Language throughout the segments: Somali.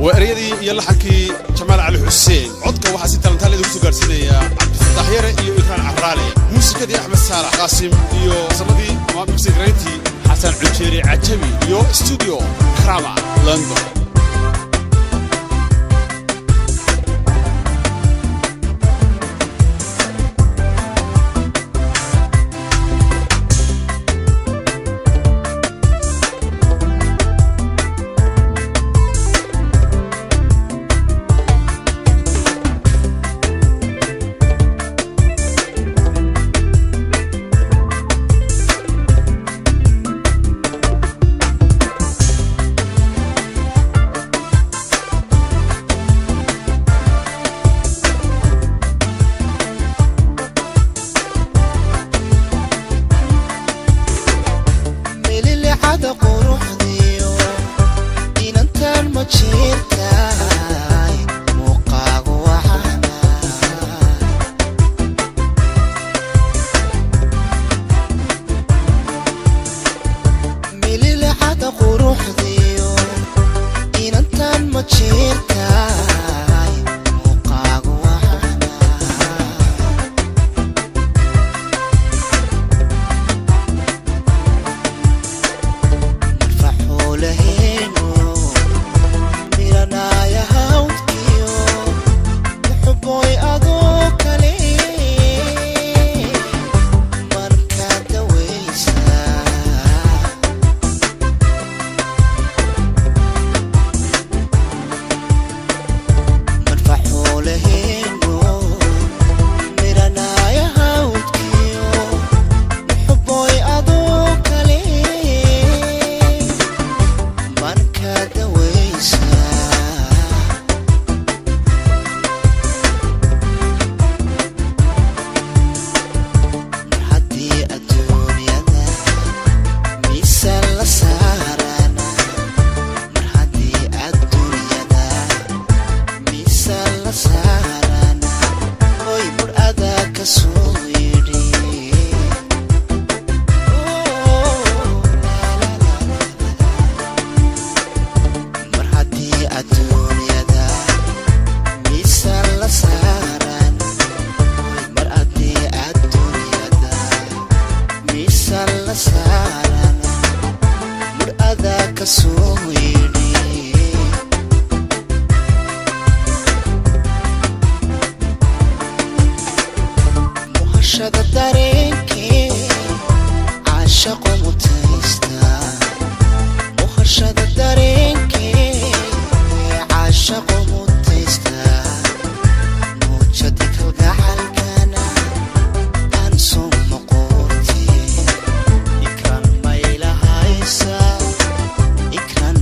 Waa ereyadii iyo laxankii Jamaal Cali Xuseen. Codka waxaa si talantaal idinku soo gaarsiinaya Cabdifataax Yare iyo Ikraan Caraale, muusikadii Axmed Saalax Qaasim iyo samadii ama musikrayntii Xasan Cujeeri Cajabi iyo Studio Krama, London. Mililicada quruxdiyo inantan ma jirtaay, muuqaagu waxana. Mililicada quruxdiyo inantan ma jirtaay, muuqaagu waxana. Marfaxoolaheeno miranaya hawdkiyo muxuboy adoo kale markaad dawaysa. Marfaxoolaheeno miranaya hawdkiyo muxuboy adoo kale markaad dawaysa. Mar haddii adduunyada miisaan la saarana, mar haddii adduunyada miisaan la saarana, hoy mur adaa ka soo yidhi. Oh, la, la, la, la, la. Mar haddii adduunyada miisaan la saaran, mar haddii adduunyada miisaan la saaran, mur adaa ka soo yidhi. Muhashada dareenkee caashaqo mutaysta, muhashada dareenkee caashaqo mutaysta, muujadi kalgacalkana aan soo noqotee. Ikran maylahaysa, ikran.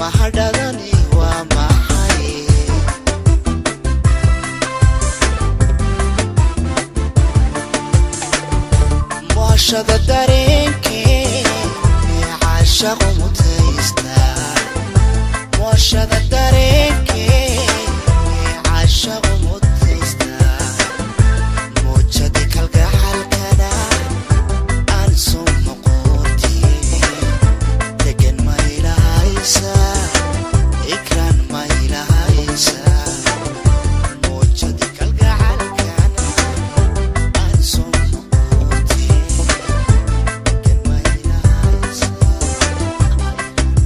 Mahadhadani waa maxay? Muhashada dareenkee caashaqu mutaystaa, muhashada dareenkee caashaqu mutaystaa, muujadi kalgacalkana aan soo noqotiye, degan maylahaysa, ikraan maylahaysa, muujadi kalgacalkana aan soo noqotiye, degan maylahaysa, ikraan maylahaysa.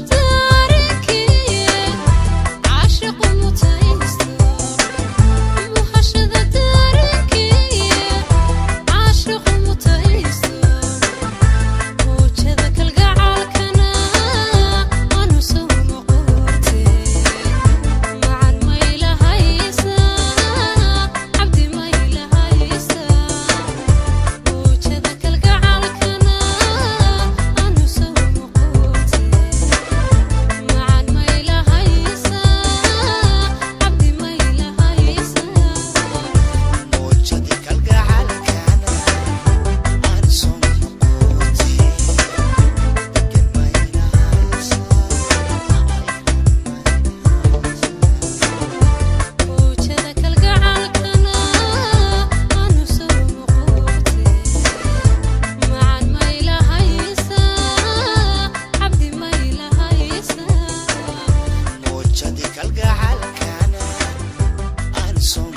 Muujadi kalgacalkana aan soo noqotiye, degan maylahaysa, ikraan maylahaysa. Muujada kalgacalkana aanu soo noqotee, macan maylahaysa, cabdi maylahaysa. Muujadi kalgacalkana aan soo